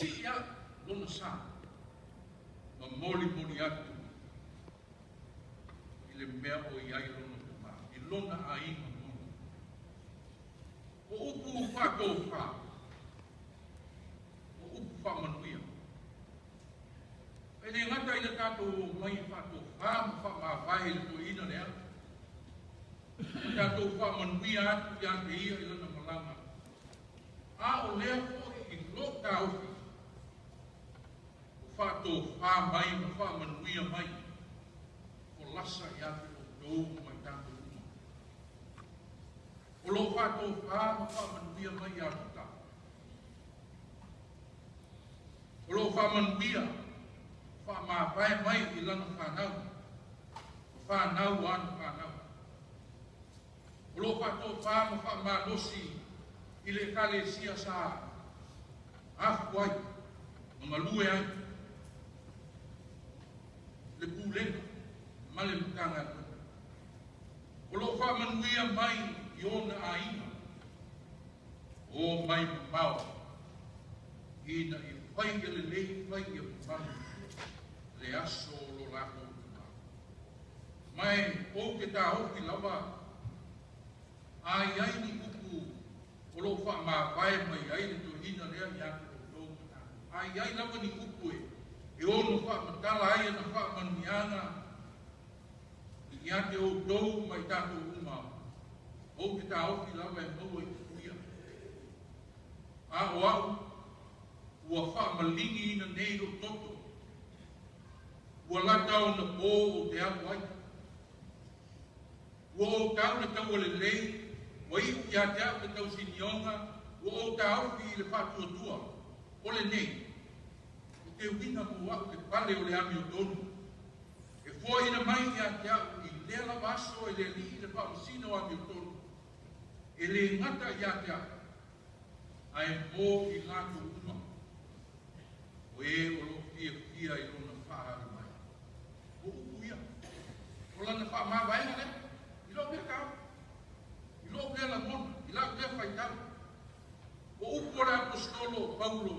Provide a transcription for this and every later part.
Sii aʻe lona sa ma molimoli atu i le mea o i ai lona tamā, i lona aiga moni. O upu faatofā, o upu faamanuia. E le gata i le tatou omai e faatofā ma faamavae i le toeaina lea, ma tatou faamanuia atu ia te ia i lana malaga, a o lea foi i lou taofi, ua faatofā mai ma faamanuia mai, folasa ia te outou ma i tatou uma. O lo o faatofā ma faamanuia mai ia Ruta. O lo o faamanuia, faamavae mai i lana fanau, ma fanau a ana fanau. O lo o faatofā ma faamalosi i le Ekalesia sa afu ai ma galue ai le pulega ma le Matagaluega. O lo o faamanuia mai i ona aiga o mai mamao ina ia fai ia lelei, fai ia mamalu le aso o lo latou tamā. Ma e ou te taofi lava a i ai ni upu o lo o faamavae mai ai le toeaina lea ia te outou ma tatou. A i ai lava ni upu e ono faamatala ai ana faamanuiaga ia te outou ma i tatou uma, ou te taofi lava e maua i upu ia. A o au, ua faamaligiina nei lou toto, ua lata ona po ou te alu ai. Ua ou tau le taua lelei, ua iu ia te au le tausinioga, ua ou taofi i le faatuatua, o lenei, o te uiga mo au le pale o le amiotonu, e foaina mai ia te au i lea lava aso e le Alii le faamasino amiotonu, e le gata ia te au, ae mo i latou uma, o e o lo o fiafia i lona faaali mai. O upu ia, o lana faamavaega lea, i lou lea taofi, i lou lea lagona, i lau lea faitau. O upu a le Aposetolo o Paulo,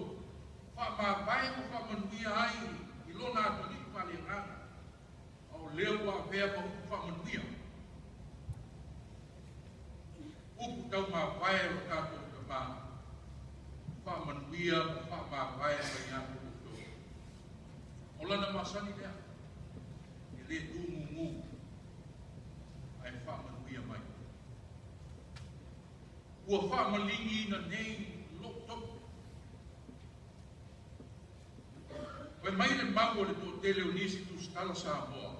faamavae ma faamanuia ai i lona atalii faaleagaga, a o lea ua avea ma upu faamanuia, upu taumavae o le tatou tamā, faamanuia ma faamavae mai ia te outou. O lana masani lea, e le tumumu, ae faamanuia mai. Ua faamaligiina nei lou toto. Fai mai le mau a le toatele o nisi tusitala Samoa,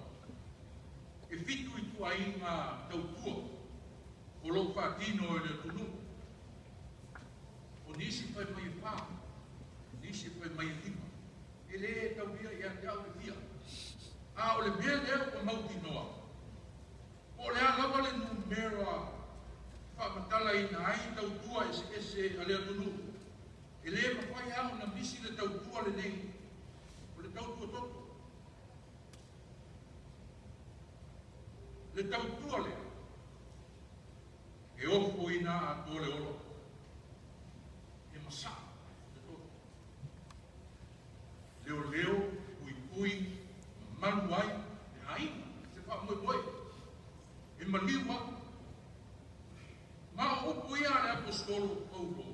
e 7 ituaiga tautua o lo o faatino e le atunuu. O nisi fai mai e 4, nisi fai mai e 5. E le taulia ia te au le fia. A o le mea lea ua mautinoa, po o le a lava le numera faamatalaina ai tautua eseese a le atunuu, e le mafai lava ona misi le tautua lenei, o le tautua toto. Le tautua lea, e ofoina atoa le ola, e masaa le toto. Leoleo, puipui, mamalu ai le aiga, se faamoemoe, e maliu au. Ma o upu ia a le Aposetolo o Paulo,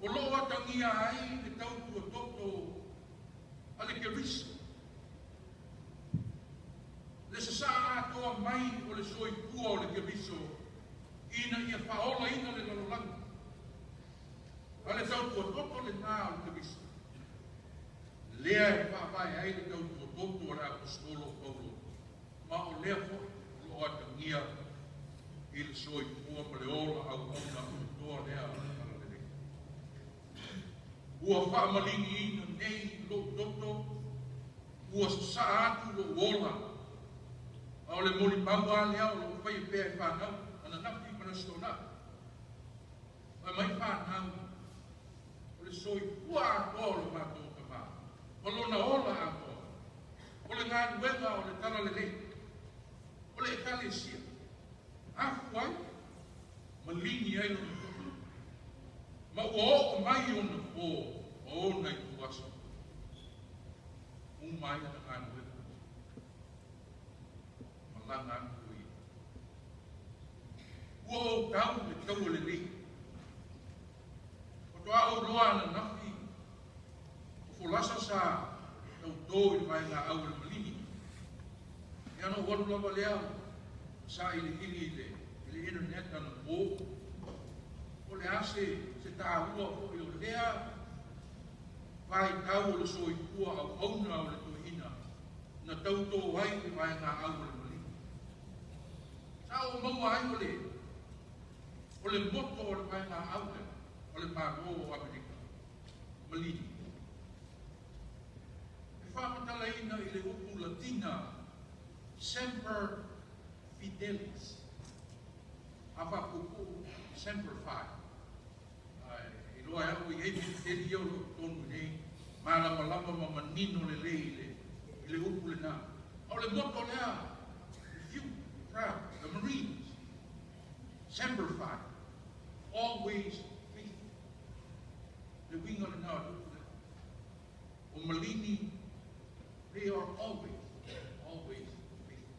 o lo o atagia ai le tautua toto a le Keriso, le sasaa atoa mai o le soifua o le Keriso ina ia faaolaina le lalolagi. A le tautua toto lenā o le Keriso, lea e faavae ai le tautua toto a le Aposetolo o Paulo, ma o lea foi o lo o atagia i le soifua ma le ola auauna atoa lea o le Talalelei. Ua faamaligiina nei lou toto, ua sasaa atu lou ola, a o le molimau lava lea o lo o faia pea e fanau, ananafi ma le aso Toonai. Fai mai fanau, o le soifua atoa o lo matou tamā, ma lona ola atoa, o le galuega o le Talalelei, o le Ekalesia, afu ai, maligi ai lona toto, ma ua oo mai ona po, ma uma ai ana galuega, malaga atu ia. Ua ou tau le taua lelei. Faatoa ou iloa ananafi o folasa sa tautō i le vaegaau a le maligi. Ia ona ou alu lava lea sailiili i le i le internet anapo, po o le a se se taua foi o lea vaitau o le soifua auauna o le toeaina na tautō ai i le vaegaau a le maligi. Sa ou maua ai o le o le motto o le vaegaau lea o le Malo o Amerika, Maligi, e faamatalaina i le upu Latina Semper Fidelis, a faapuupuu Semper Fi. Ae iloa e au e i ai militeli ia o lo o totonu i inei, malamalama ma manino lelei i le, i le upu lena. A o le motto lea, the few, the proud, the Marines, Semper Fi, always faithful. Le uiga lena o le upu lea. O maligi, they are always, always faithful.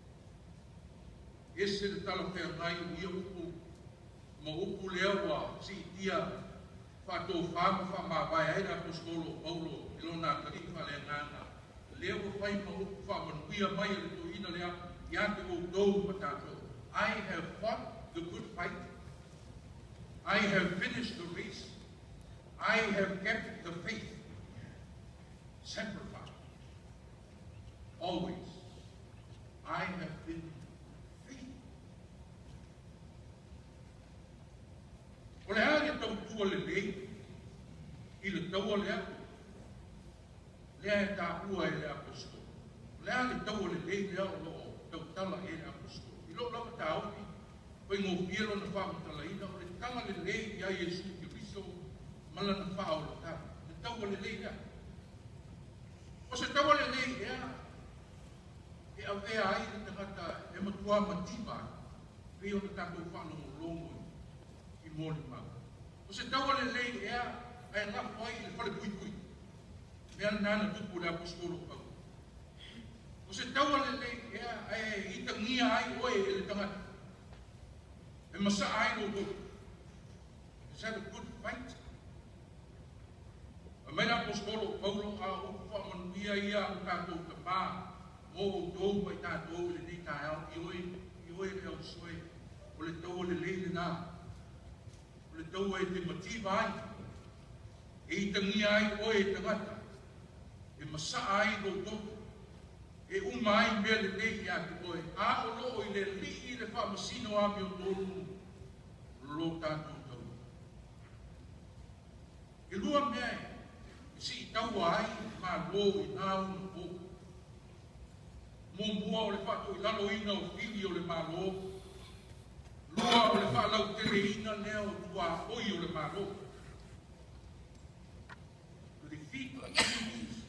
E ese le talafeagai o ia upu ma upu lea ua siitia faatofā ma faamavae ai le Aposetolo o Paulo i lona atalii faaleagaga, lea ua fai ma upu faamanuia mai a le toeaina lea ia te outou ma tatou, I have fought the good fight, I have finished the race, I have kept the faith. Semper Fi. Always. I have been faithful. O le a le tautua lelei i le taua lea? Lea e taua e le Aposetolo. O le a le taua lelei lea o lo o tautala i ai le Aposetolo? I lou lava taofi, faigofie lona faamatalaina, o le tala lelei ia Iesu Keriso ma lana faaolataga. Le taua lelei lea. O se taua lelei ea e avea ai le tagata e matua mativa ai, pei ona tatou faalogologo i molimau. O se taua lelei ea ae lafo ai i le falepuipui, mea lena na tupu i le Aposetolo o Paulo. O se taua lelei ea ae itagia ai oe e le tagata e masaa ai lou toto. Is that a good fight? Fai mai le Aposetolo o Paulo, A o upu faamanuia ia a lo tatou Tama mo outou ma i tatou i lenei taeao, ioe, ioe le ausoe, o le taua lelei lena, o le taua e te mativa ai, e itagia ai oe e tagata, e masaa ai lou toto, e uma ai mea lelei ia te oe, a o lo o i le Alii le faamasino amiotonu lo tatou taua. E lua mea e siitaua ai le Malo i na ona po. Muamua o le faatoilaloina o fili o le Malo, lua o le faalauteleina lea o tuaoi o le Malo. To defeat the enemies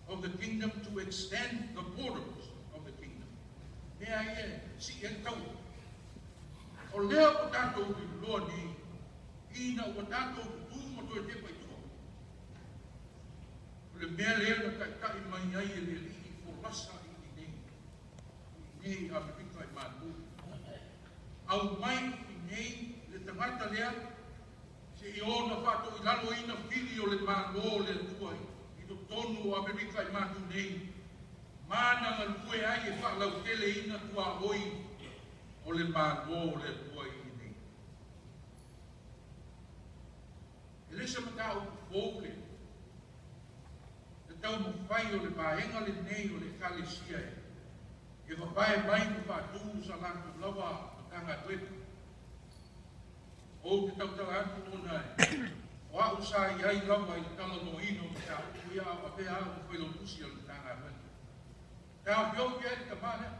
of the kingdom, to extend the borders of the kingdom. Mea ia e sii ai le taua. O lea ua tatou iloa nei, ina ua tatou tutū ma toe tepa i tua. O le mea lea na taitai mai ai e le Alii folasa i inei, i inei Amerika i matou. Aumai i inei le tagata lea se i ona faatoilaloina fili o le Malo o le Atua i totonu o Amerika i matou nei, ma na galue ai e faalauteleina tuaoi o le Malo o le Atua i inei. E le se mataupu fou le le taumafai o le vaega lenei o le Ekalesia e e vavae mai ma faatu sa latou lava Matagaluega. Ou te tautala atu ona e o a'u sa i ai lava i le talanoaina o mataupu ia a o avea a'u ma failautusi a le Matagaluega. Taofiofi ai le tama lea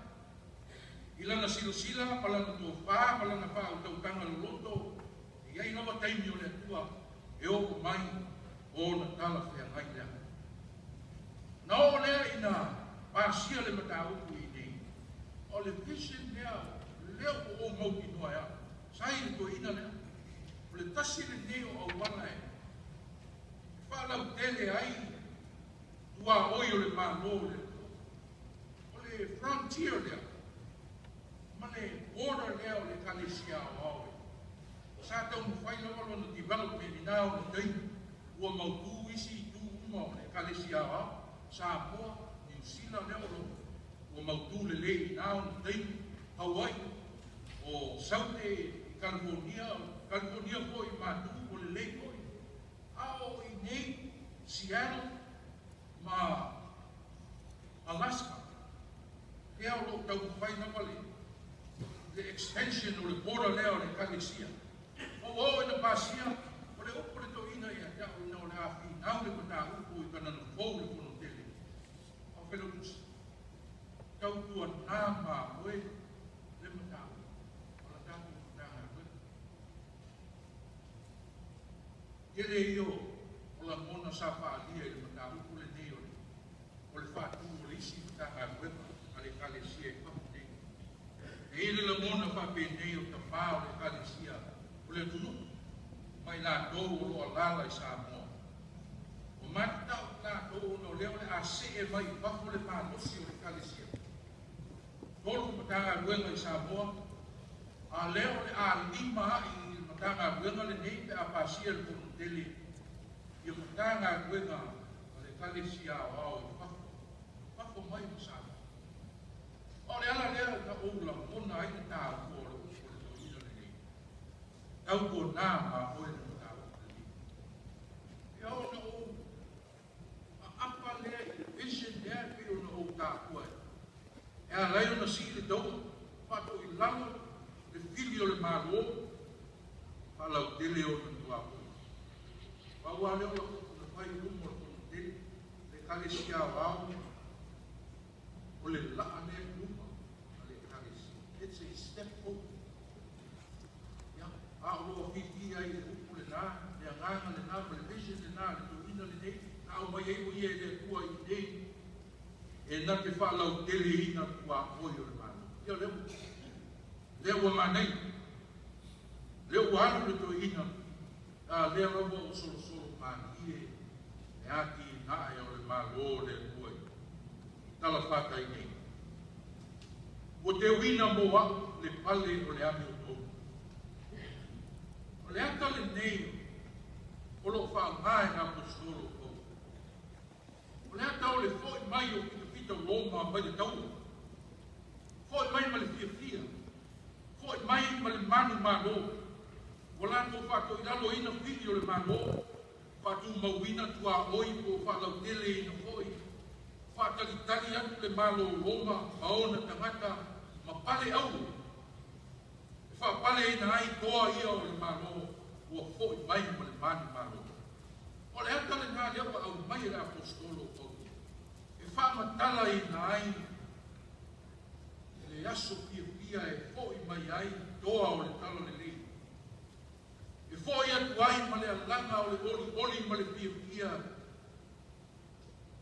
i lana silasila ma lana tofā ma lana faautautaga loloto, e i ai lava taimi o le Atua e oo mai ona talafeagai lea. Ona oo lea ina pasia le mataupu i inei, o le vision lea lea ua ou mautinoa e a'u, sa i le toeaina lea, o le tasi lenei o auala e faalautele ai. Tuaoi o le Malo o le atunuu. O le frontier lea ma le border lea o le Ekalesia Aoao e sa taumafai lava lona development i na ona taimi ua mautu isi itu uma o le Ekalesia Aoao, Samoa, Niu Sila lea o lo ua mautu lelei i na ona taimi, Hawaii, o Saute i Kalifonia, o Kalifonia foi i matu ua lelei foi. A o i inei, Seattle ma Alaska, lea o lo o taumafai lava le extension o le border lea o le Ekalesia. Ma ua oo ina pasia, o le upu a le toeaina ia te au ina o le a finau le mataupu i Kanana Fou i le Fonotele a o Failautusi, tautuana mamoe le mataupu a la tatou Matagaluega. Tele ia o lagona sa faaalia i le mataupu lenei o le faatu o le isi Matagaluega a le Ekalesia i fafo nei. E i ai le lagona faapenei o tamā o le Ekalesia o le atunuu ma i latou o lo o alaala i Samoa. Ua matatau i latou ona o lea o le a see mai i fafo le malosi o le Ekalesia. 3 Matagaluega i Samoa, a o lea o le a 5 ai i le Matagaluega lenei pe a pasia e le Fonotele ia Matagaluega a le Ekalesia Aoao i fafo, fafo mai ma Samoa. Ma o le ala lea na ou lagona ai le taua o le upu a le toeaina lenei, tautuana mamoe le mataupu lenei. Ia ona ou aapa lea i le vision lea e pei ona ou taua e ala ai ona sii le taua, faatoilalo le fili o le Malo, faalautele ona tuaoi. Pau lava lea o lau upu na fai i luma o le Fonotele, le Ekalesia Aoao, o le laa lea i luma a le Ekalesia. It's a step forward. Ia, a o lo o fiafia ai i le upu lena, le agaga lena ma le vision lena a le toeaina lenei, na aumai ai o ia e le Atua i inei, e na te faalauteleina tuaoi o le Malo. Ia lea ua, lea ua manaia, lea ua alu le toeaina, a lea lava ua solosolo malie le atinae o le Malo o le Atua i talafatai nei. Ua teuina mo au le pale o le amiotonu. O le ata lenei o lo o faaaoga e le Aposetolo o Paulo. O le ata o le foi mai o fitafita o Roma mai le taua. Foi mai ma le fiafia, foi mai ma le manumalo. Ua latou faatoilaloina fili o le Malo, faatumauina tuaoi po o faalauteleina foi, faatalitali atu le Malo o Roma ma ona tagata ma pale auro e faapaleina ai toa ia o le Malo ua foi mai ma le manumalo. O le ata lena lea ua aumai e le Aposetolo o Paulo e faamatalaina ai le aso fiafia e foi mai ai toa o le talalelei, e foi atu ai ma le alaga o le olioli ma le fiafia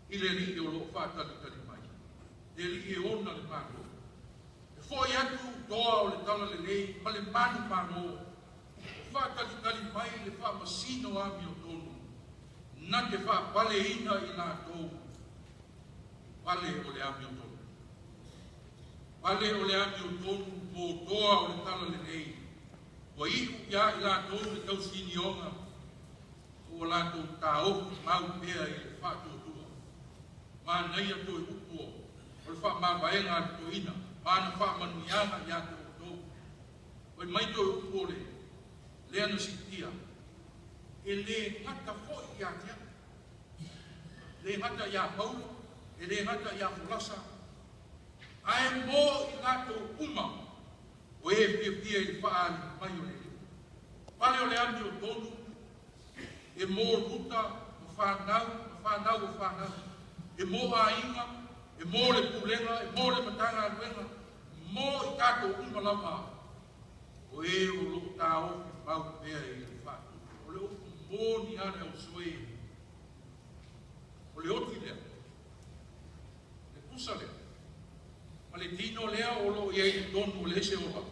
i le Alii o lo o faatalitali mai, le Alii e ona le Malo. E foi atu toa o le talalelei ma le manumalo, o faatalitali mai le faamasino amiotonu na te faapaleina i latou pale o le amiotonu. Pale o le amiotonu mo toa o le talalelei, ua iu ia i latou le tausinioga, ua latou taofi mau pea i le faatuatua. Manaia toe upu o le faamavaega a le toeaina, ma ana faamanuiaga ia te outou. Fai mai toe upu o le lea na siitia, e le gata foi ia te au, le gata ia Paulo, e le gata ia Folasa, ae mo i latou uma o e fiafia i le faaali mai o le Alii. Pale o le amiotonu e mo luta ma fanau, ma fanau o fanau, e mo aiga, e mo le pulega, e mo le Matagaluega, mo i tatou uma lava o e o lo o taofi mau pea i le faatuatua. O le upu moni a le ausoe, o le oti lea, le pusa lea, ma le tino lea o lo o i ai i totonu o le ese ola.